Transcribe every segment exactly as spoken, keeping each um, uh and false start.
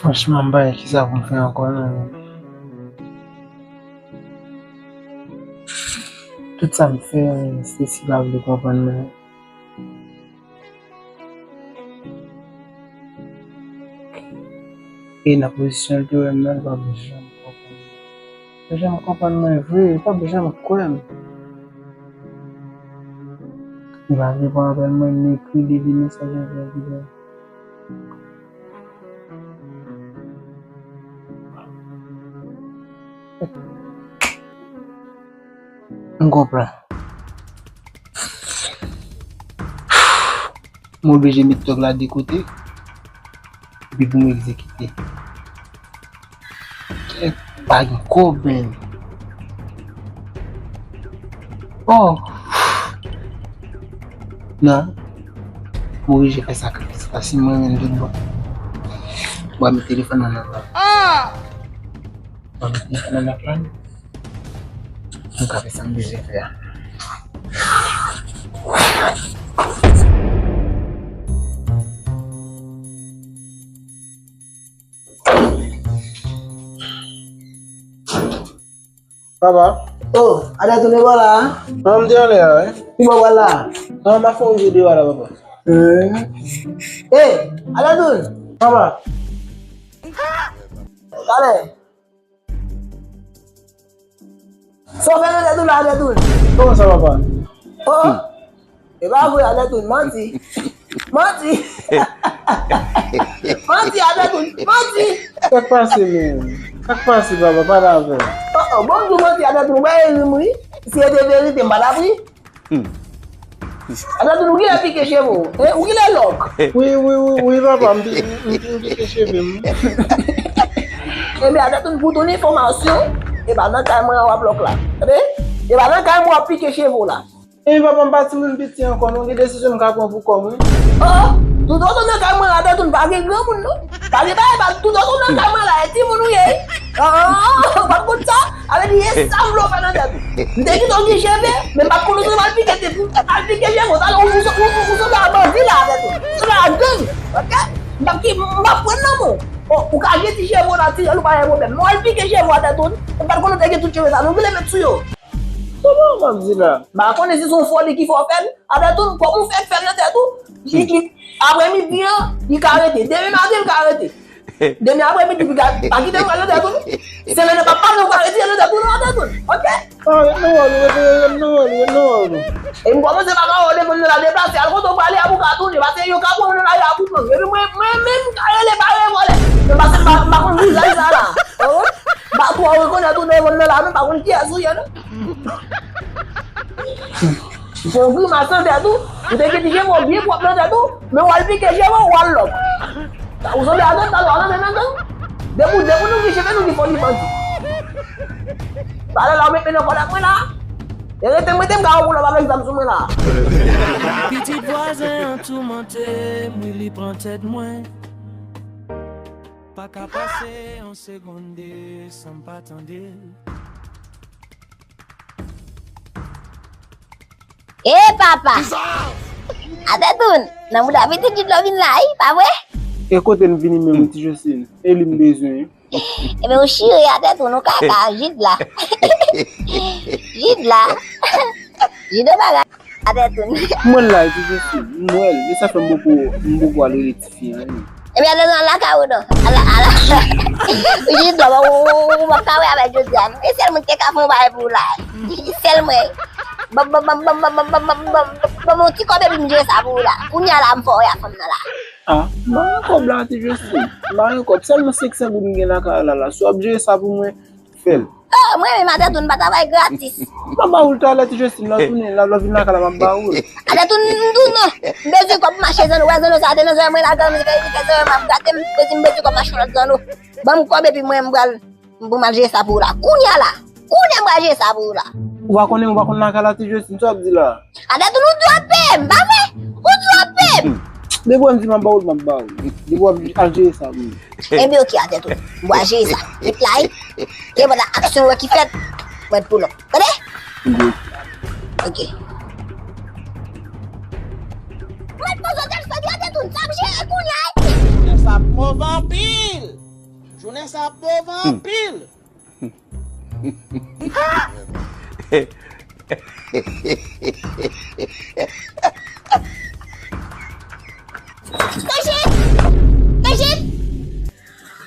Franchman, m pa wè kisa pou m fè ankò non. Tout sa m fè, Stacy pa vle konprann mwen. E nan pozisyon l te wè m nan, li pa janm konprann mwen. Li pa janm konprann mwen vre, li pa janm kwè m. Li pa vle pran apèl mwen, m ekri li, li mesaj anpil, anpil. M gon plan. M oblije met tòg la de kote. Epi pou m egzekite. Kèt, pa gen kòb, menm. Oh! Non. M oblije fè sakrifis la. Si m renmen l tout bon. M va met telefòn nan nan. Ah! M va met telefòn nan nan plan. M ka fè sa m bezwen fè a. Papa. Oh, Adètoun, e bò la? Non, m te anlè a, wi. Ki bò w pral la? Non, m ap fè yon videyo a la, papa. Eh. Eh, Adètoun. Papa. Talè. Sa w fè nan tèt ou la, Adètoun? Kòman sa, papa? Oh. E pa vre, Adètoun, manti. Manti. Manti, Adètoun, manti. Sa k pase, menm? Sa k pase, papa? Pale avè m. Oh, oh, bon, m di w manti, Adètoun, mwen ri m, wi. Si se te verite, m pa t ap ri. Hmm. Adètoun, ou genlè pike cheve w, hein? Ou genlè lòk. Wi, wi, wi, wi, papa, m pi-, m pi-, m pike cheve m. Ebyen, Adètoun, pou ton enfòmasyon, e pa nan kay mwen w ap lòk la. Tande? E pa nan kay mwen w ap pike cheve w la. Ebyen, papa, m pa timoun piti ankò, non, gen desizyon m ka pran pou kò mwen. Oh, tout otan nan kay mwen la, Adètoun, pa gen granmoun, non. Pa gen bagay, pa, tout otan nan kay mwen la, e timoun ou ye. Oh, ou pa t konn sa? Sa vle di, e sa m vle w fè nan tèt ou. M te kite w gen cheve, men m pa t konn ou se mal pike tèt ou. Al pike cheve w, talè ou, ou, ou, ou sanble a bandi la avèk ou. Ou sanble a gang, oke? M p ap ki, m p ap pran nan men w. Bon, ou ka gen ti cheve w natirèl, ou pa gen pwoblèm. Men w al pike cheve w Adètoun, ou pa t konn ou te gen tout cheve sa, nou vle met sou yo. Kòman w ap di la? M pa konnen si se yon foli ki fè w fè l. Adètoun, kòman w fè k fè l nan tèt ou? Li, li, aprèmidi an, li ka rete. Demen maten, li ka rete. Demen aprèmidi, li ka, pa kite m pral nan tèt ou, non. Semèn nan p ap pase, ou ka retire nan tèt ou, non, Adètoun. Oke? Ah, ret nan wòl ou, ret, ret nan wòl ou, ret nan wòl ou. E m kòmanse pa ka wè w defann nan la deplase, al kote w prale a pou w ka tounen, paske yo ka pran w nan lari a pou gang. Epi mwen, mwen menm, m ka rele pa revòlè. Men paske m pa, m pa konn vizaj sa la. Ou konprann? M pa twò rekonèt ou devan nan la, men m pa konn kiyès ou ye, non. Ou fè yon grimas nan tèt ou, ou te gen ti cheve w byen pwòp nan tèt ou, men w al pike cheve w, w al lòk. Ou sanble a gang, talè w al antre nan gang. Depi, depi nou gen cheve, nou gen foli bandi. Talè la, w met men nan kòlèt mwen la. E rete m, rete m ka wè pou lòt avèk zam sou mwen la. Pitit vwazen an toumante m, wi, li pran tèt mwen. Pa ka pase yon segonn de san m pa tande l. E papa! Adètoun, nan mouda pitit Jid la w vin la, wi, pa vre? E kote m vini menm, ti Josline? E li m bezwen, wi. Ebyen, ou chire Adètoun, ou kaka, Jid la. Jid la. Jid ou bagay. Adètoun. M wè l la, epi se si, m wè l, e sa fè m poko, m poko al rele tifi an, wi. Ebyen, Adètoun, al lakay ou non. Al, al, ou jis dòmi, ou, ou, ou, ou p ap ka wè avè l jodi a non. E sèl mwen ki te ka fè yon bagay pou ou la. E sèl mwen. Ban, ban, ban m yon ti kòb epi m jere sa pou ou la. Kounye a la, m fè w wè a fanm nan la. Ah, m pa gen kòb la, ti Josline. M pa gen kòb. Sèlman senk san goud m gen lakay la la. Si w ap jere sa pou mwen, fè l. Oh, mwen menm Adètoun m pa travay gratis. M ap ba ou l talè, ti Josline, lè w tounen, lè w vin lakay la, m ap ba ou l. Adètoun m di w non. M bezwen kòb pou m achte zanno. Wè zanno sa a, te nan zòrèy mwen la, zanno se verite, zòrèy m ap grate, m bezwen, m bezwen kòb m achte lòt zanno. Ban m kòb epi mwen m pral, pou m al jere sa pou ou la. Kounye a la. Kounye a m pral jere sa pou ou la. Ou pa konnen, ou pa konn lakay la, ti Josline, sa w ap di la? Adètoun, ou twope m, pa vre? Ou twope m! Depi w di m ap ba ou l, m ap ba ou l. Depi w ap al jere sa pou mwen. Ebyen, oke, Adètoun. M pral jere sa. Vit la, wi. Gen pandan aksyon wè ki fèt, mwen pull up. Tande? Oke. Mwen poze w telefòn, Adètoun, sa ap jere kounye a, wi. Sa ap move anpil. Jounen sa ap bon vre anpil. Toujin! Toujin!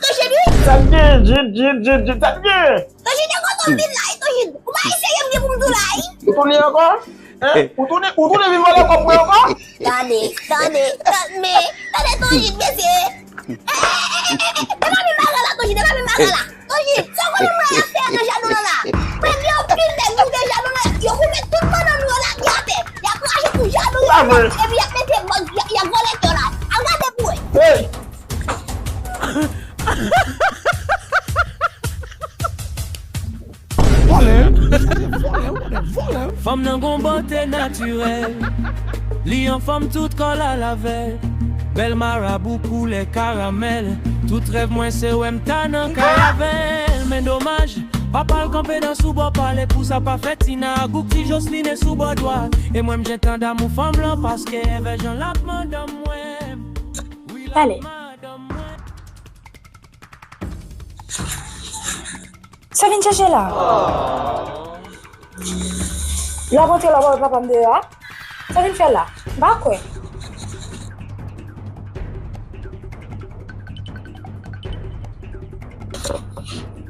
Toujin, wi! Sa t gen? Jid, Jid, Jid, Jid, sa t gen? Toujin, de kote w vin la, wi, Toujin? Ou pa wè serye m gen pou m di w la, wi? Ou tounen ankò? Hein? Ou tounen, ou tounen vin vòlè kòb mwen ankò? Tande, tande, tande, men, tande Toujin, mesye. E pa menm bagay la, Toujin, e pa menm bagay la. Toujin, sa w konnen mwen ap fè nan jaden w lan la? Mwen gen anpil nèg nou gen jaden w lan, yo koupe tout bannann nou yo lage atè. Y ap rache pou jaden w lan, epi y ap mete bòz, y ap, y ap vòlè kè w la. Al gade pou wè. Hey! Vòlè, vòlè, vòlè, vòlè. Fanm nan gon bote natirèl. Li anfòm tout kò l al avè l. Bèl marabou koulè karamèl. Tout rèv mwen se wè m ta nan kay avè l. Men domaj, papa l kanpe nan sou bò pale pou sa pa fè Tina agouk ti Josline sou bò dwat. E mwen m gentan damou fanm lan paske èvè jan l ap mande mwen. Wi l ap mande mwen. Sa vin chèche la? Lè w ap antre la, w ap wè papa m deyò a? Sa vin fè la? M pa kwè.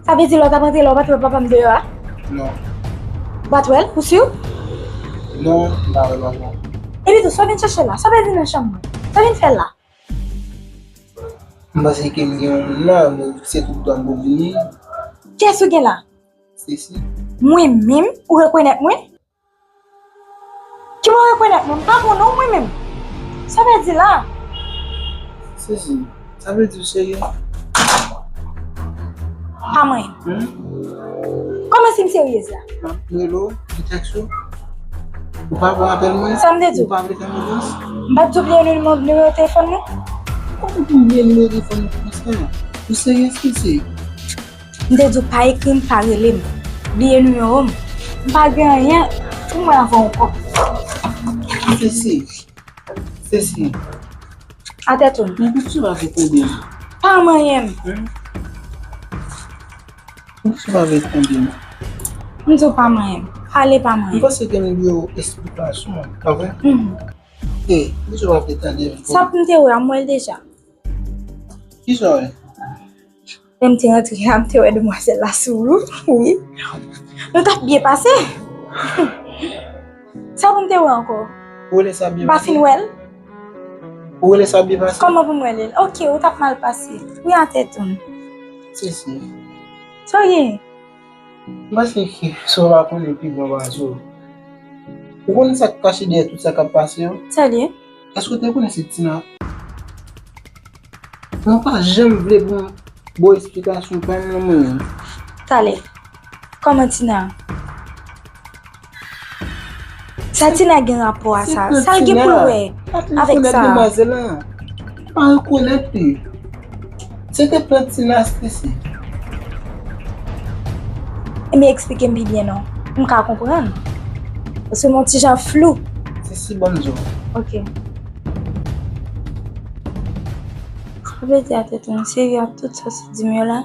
Sa vle di lè w t ap antre la, w pa t wè papa m deyò a? Non. Ou pa t wè l? Ou si? Non, m pa wè papa m. Epi tou, sa vin chèche la? Sa vle di nan chanm mwen? Sa vin fè la? M panse ke m gen yon moun la, men se tout tan m pou vini. Kiyès ou gen la? Sesi. Mwen menm? Ou rekonèt mwen? Ki mwen rekonèt mwen? M pa konnen w mwen menm. Sa vle di la? Sesi, sa vle di w serye? Pa mwen. Hmm? Kòman si m seryez la? M ap rele w, m tèks ou. Ou pa pran apèl mwen? Sa m te di w? Ou pa vle fè m konfyans? M pa t di w bliye nimewo, nimewo telefòn mwen? Kòman pou m bliye nimewo telefòn mwen konsa? Ou serye, Sesi? M te di w pa ekri m, pa rele m. Bliye nimewo m. M pa gen anyen pou mwen avè w ankò. Sesi. Sesi. Atèt ou. Men poukisa w pa vle tande m? Pa manyen m. Hmm? Poukisa w pa vle tande m? M di w pa manyen m. Pale pa manyen m. M panse ke m dwe w esplikasyon, pa vre? Mhm. E, poukisa w pa vle tande m? Sa pou m te wè a, m wè l deja. Kisa w wè? Lè m te rantre a, m te wè demwazèl la sou ou, wi. Nou t ap byen pase. Sa pou m te wè ankò? Ou wè lè sa byen pase? M pa fin wè l. Ou wè lè sa byen pase? Kòman pou m wè l? Oke, ou t ap mal pase. Wi, atèt ou. Sesi. Sa w ye? M panse ke sa w pa konnen pi bon pase w. Ou konnen sa k kache dèyè tout sa k ap pase yo? Sa l ye? Èske w te konnen se Tina? Mwen pa janm vle bon, bon esplikasyon pa m nan mwen. Talè. Kòman Tina? Sa Tina gen rapò a sa? Sa l gen pou l wè avèk sa? Demwazèl la. Pa rekonèt li. Se te plant Tina, Sesi. Ebyen, eksplike m pi byen non. M ka konprann. Paske m yon ti jan flou. Sesi, ban m di w. Oke. Sa vle di atèt ou, m serye ak tout sa w sot di m yo la?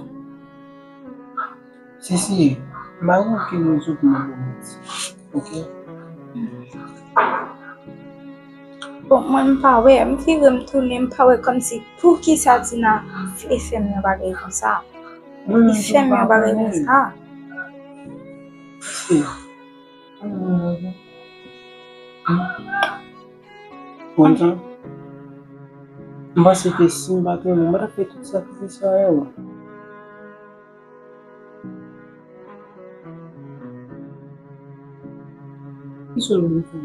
Sesi, m pa gen okenn rezon pou mwen ba w manti. Oke? Bon, mwen m pa wè, m vire m tounen, m pa wè kòmsi poukisa Tina vle fè m yon bagay konsa. Li fè m yon bagay konsa. Konn sa, m panse ke si m pa t renmen w, m pa t ap fè tout sakrifis sa yo. Kisa w vle fè?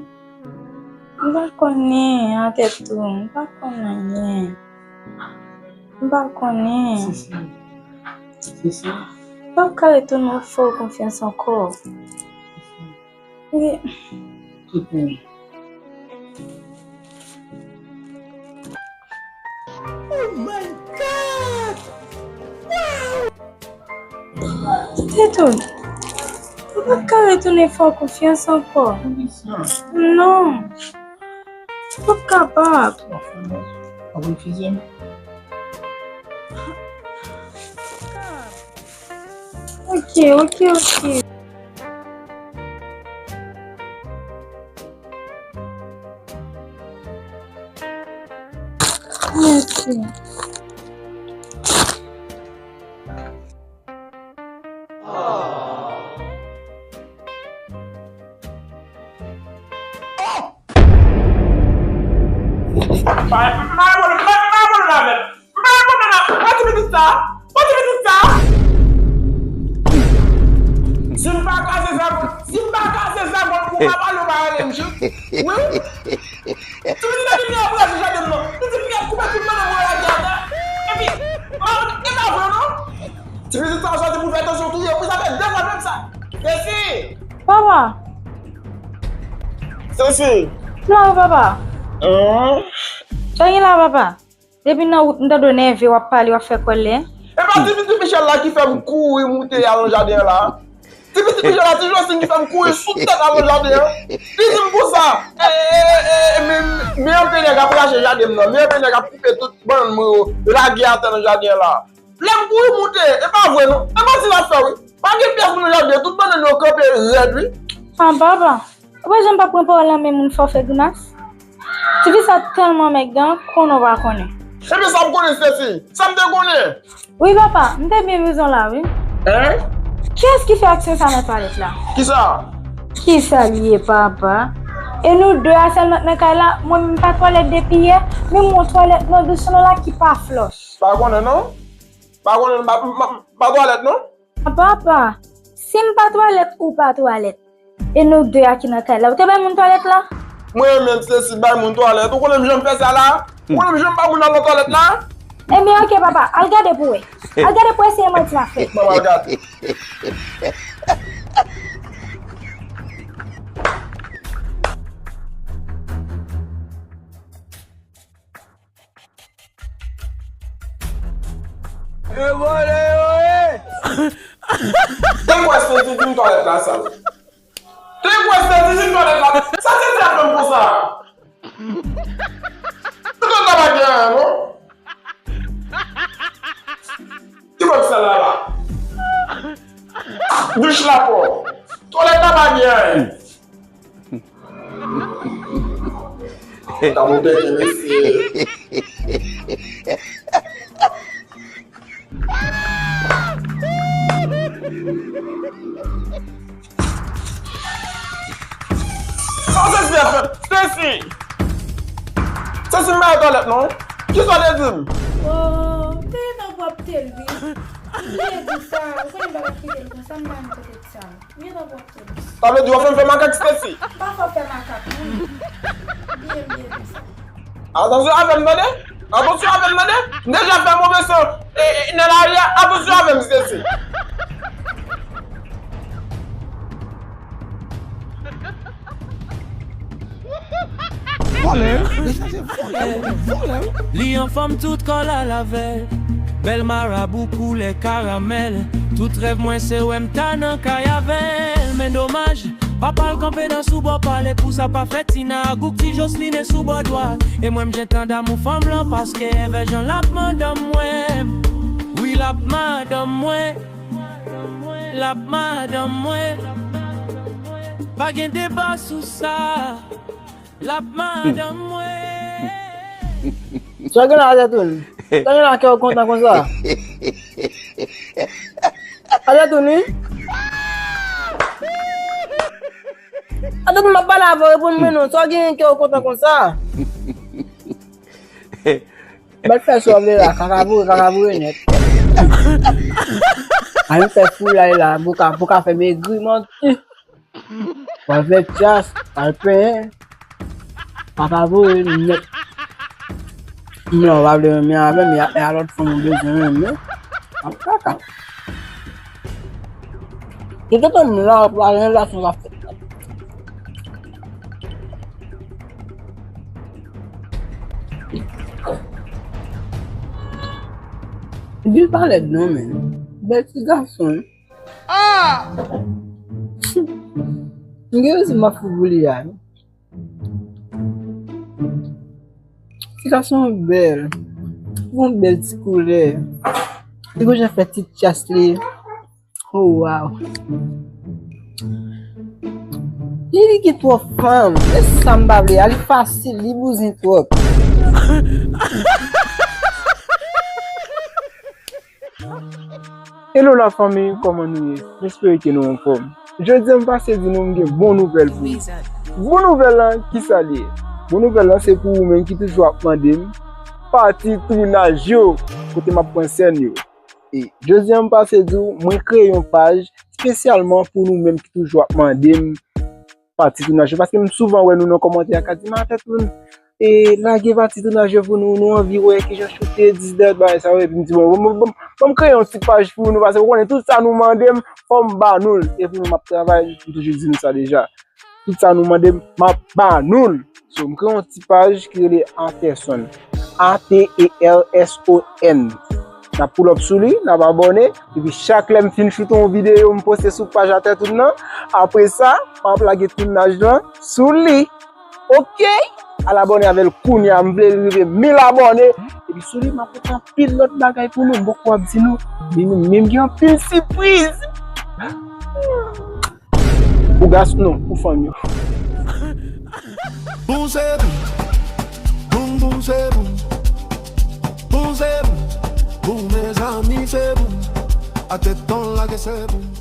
M pa konnen, atèt ou, m pa konn anyen. M pa konnen. Sesi. Sesi. M p ap ka retounen fè w konfyans ankò. Wi. Tout moun. Oh my God! Wow! Tèt ou. Ou pa ka retounen fè w konfyans ankò. Poukisa? Non. Ou p ap kapab. Ou ap refize m? Ok, ok, ok. Mèsi. Pa, pa, pa, pa, pa, pa, pa, pa, pa, pa, pa, pa, ti pitit sa, pa ti pitit sa. Si m pa kaze zam, si m pa kaze zam, ou pa pale, ou pa rele m, wi. Ti pitit la vin nan apre se jaden m nan. Li di piga koupe tout madanm mwen lage atè. Epi, e pa vre non. Ti pitit sa soti pou fè tansyon touye. Wi, sa fè de fwa menm sa. Sesi. Papa. Sesi. Non, papa. Sa gen la, papa? Depi nan wout, m tande w nève, w ap pale, w ap fè kòlè. E pa ti pitit Michel la ki fè m kouri moute al nan jaden an la. Ti pitit Michel la, ti Josin ki fè m kouri sou tèt al nan jaden an. Li di m konsa, e, e, e, e, men, men anpe nèg ap rache jaden m nan, men anpe nèg ap koupe tout bannann mwen yo, lage atè nan jaden an la. Lè m kouri moute, e pa vre non. E manti l ap fè wi. Pa gen pyès moun nan jaden an, tout bannann yo kanpe rèd wi. Ah, papa. Ou pa janm pa pran pawòl nan men moun fè w fè grimas. Tifi sa tèlman mèg dan, konnen w pa konnen. Ebyen sa m konnen Stacy, sa m te konnen. Wi papa, m te byen bezwen w la wi. Hein? Kiyès ki fè aksyon sa nan twalèt la? Kisa? Kisa l ye papa? E nou de a sèlman k nan kay la, mwen menm pa twalèt depi yè, menm yon twalèt nan dous lan la ki pa flòch. Pa konnen non. Pa konnen, m pa, m pa, m pa twalèt non. Papa, si m pa twalèt, ou pa twalèt. E nou de a ki nan kay la, ou te bay moun twalèt la? Mwen menm Stacy bay moun twalèt. Ou konnen m janm fè sa la? Ou konnen m janm bay moun al nan twalèt la? Ebyen, ok, papa, al gade pou wè. Al gade pou wè si e manti l ap fè. Bon, al gade. E vòlè yo ye! Te kwè se ti din twalèt la sal. Te kwè se ti din twalèt la. Sa se ti ap fè m konsa. Twalèt la pa gen anyen, non. Ki bòt sal la la? Douch la pwòp. Twalèt la pa gen anyen. Sa mwen pèdi mesye. Sa se Stacy. Stacy, m pa nan twalèt non. Kisa w te di m? Oh, te nan pwòpte l wi. M bliye di sa, ou konnen m pa t ap kite l konsa, m pa nan kote sa. Sa vle di w ap fè m fè makak Stacy? M pa fè w fè makak non. Byen, byen, byen sa. Atansyon avè m tande. Atansyon avè m tande. M deja fè move san, e, e, nan lari a. Atansyon avè m Stacy. Vòlè, deja se vòlè, vòlè. Li anfòm tout kò l al avè l. Bèl marabou koulè karamèl. Tout rèv mwen se wè m ta nan kay avè l. Men domaj, papa l kanpe nan sou bò pa l. E pou sa pa fè Tina Agouk ti Joseline sou bò dwat. E mwen m jen tan damou fanm lan paske envè jan l ap madanm mwen. Wi l ap madanm mwen. L ap madanm mwen. Pa gen deba sou sa. L ap madanm mwen. Sa gen la Adetoun? Sa gen la kè w kontan konsa? Adetoun wi? Adetoun m ap pale avè w, reponn mwen non. Sa gen kè w kontan konsa? Mèt fè sa w vle la, kaka boure, kaka boure nèt. Ann fè foulay la, pou ka, pou ka fè m egri, manti. Pral fè tyas, pral penyen. Papa voye nèt. Non, w pa vle renmen avè m, e a lòt fanm ou bezwen renmen. Ap kaka. Depi tonton m la, w pa gen relasyon w ap fè. Di l pa lèd non, men. Bèl ti gason. Ah! M gen rezon m ap fou pou li a. Ti gason bèl. Gon bèl ti koulè. Li gon jan fè ti tyas li. Oh, wow. Li, li gen twòp fanm. Se sa m pa vle a, li fasil, li bouzen twòp. Hello la fanmi, kòman nou ye? M espere ke nou anfòm. Jodi a m pase di nou m gen bon nouvèl pou nou. Bon nouvèl lan, kisa li ye? Bon nouvèl lan se pou ou menm ki toujou ap mande m pati tounaj yo, kote m ap pran sèn yo. E jodi a m pase di w, mwen kreye yon paj espesyalman pou nou menm ki toujou ap mande m pati tounaj yo. Paske m souvan wè nou nan kòmantè a ka di m, "Atè Toun, e lage pati tounaj yo pou nou, nou anvi wè kijan choute, dis dat, bagay sa yo." Epi m di, "Bon, bon, bon, bon, ban m kreye yon ti paj pou nou, paske ou konnen tout sa nou mande m, fò m ba nou l." E pou nou, m ap travay, m toujou di nou sa deja. Tout sa nou mande m, m ap ba nou l. So, m kreye yon ti paj ki rele Atèson. A T E L S O N. N ap pull up sou li, n ap abòne, epi chak lè m fin choute yon videyo, m poste sou paj Atè Toun nan, apre sa, m ap lage tounaj lan sou li. Oke? Al abòne avè l kounye a, m vle l rive mil abòne. Epi sou li, m ap pote anpil lòt bagay pou nou, m poko ap di nou. Men nou menm gen anpil sipriz. Pou gason, non, pou fanm yo. Boum se boum, boum boum se boum. Boum se boum, boum mezanmi se boum. Atè Toun lage se boum.